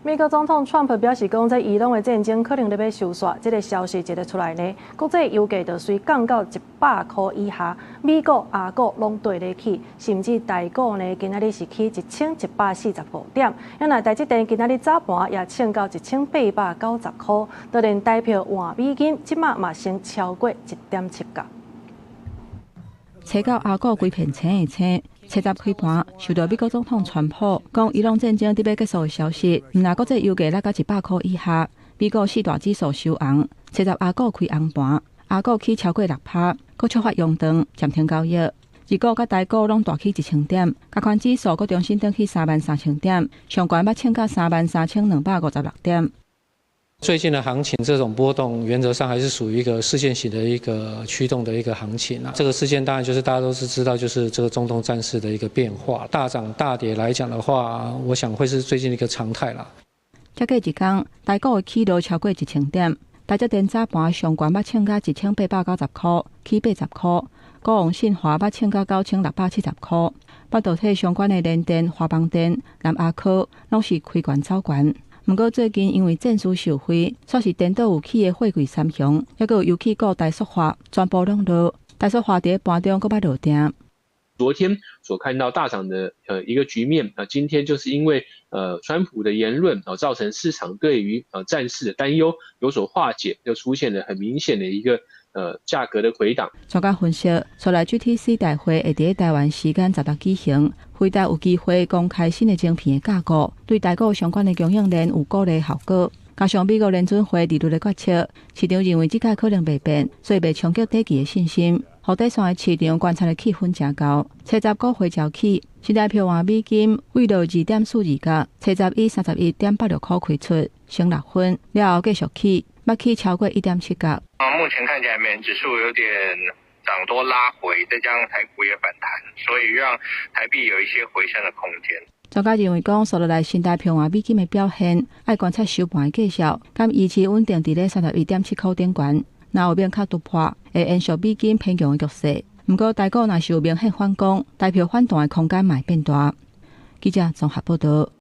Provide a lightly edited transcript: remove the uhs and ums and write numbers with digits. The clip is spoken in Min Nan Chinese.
美國總統川普表示講，這伊朗的戰爭可能咧欲收煞，這个消息一个出來呢，國際油價就隨降到100箍以下，美股、亞股攏綴咧起，甚至台股呢今仔日是起1145點，啊若台積電今仔日早盤也衝到1890箍，就連台票換美金，這馬嘛升超過1.7角。初九亞股規片青的青，初十開盤，受到美國總統川普講伊朗戰爭佇欲結束的消息，毋但國際油價落到100箍以下，美股四大指數收紅，初十亞股開紅盤，亞股起超過6趴，閣觸發熔斷暫停交易。日股佮台股攏大起1000點，加權指數閣重新轉去33,000點，上懸捌衝到33,256點。最近的行情這種波動，原則上還是屬於一個事件型的一個驅動的一個行情啊。這個事件當然就是大家都是知道，就是這個中東戰事的一個變化，大漲大跌來講的話，我想會是最近的一個常態啦。才過一工，台股起落超過1000點，台積電早盤上懸捌衝到1890箍，起80箍；股王信驊捌衝到9670箍。半導體相關的聯電、華邦電、南亞科，攏是開懸走懸。毋過最近因為戰事受惠，煞是顛倒有起的貨櫃三雄，抑閣有油氣股台塑化全部攏落，台塑化佇盤中閣捌落定。昨天所看到大漲的一個局面，啊，今天就是因為川普的言論啊，造成市場對於戰事的擔憂有所化解，就出現了很明顯的一個價格的回檔。專家分析，紲來 GTC 大會會佇台灣時間十六舉行，輝達有機會公開新的晶片的架構，對台股相關的供應鏈有鼓勵效果。加上美國聯準會利率的決策，市場認為這屆可能袂變，所以袂衝擊短期的信心。予短線的市場觀察的氣氛誠厚。初十股回調起，新台票換美金匯落2.42角，初十以31.86箍開出，升6分，了後繼續起，捌起超過1.7角。啊，目前看起來美元指數有點漲多拉回，再加上台股也反彈，所以讓台幣有一些回升的空間。專家認為講，紲落來新台票換美金的表現，愛觀察收盤的績效，敢維持穩定佇咧31.7箍頂懸。若有明確突破，會延續美金偏強的局勢。毋過台股若是有明顯反攻，台票反彈的空間嘛會變大。記者綜合報道。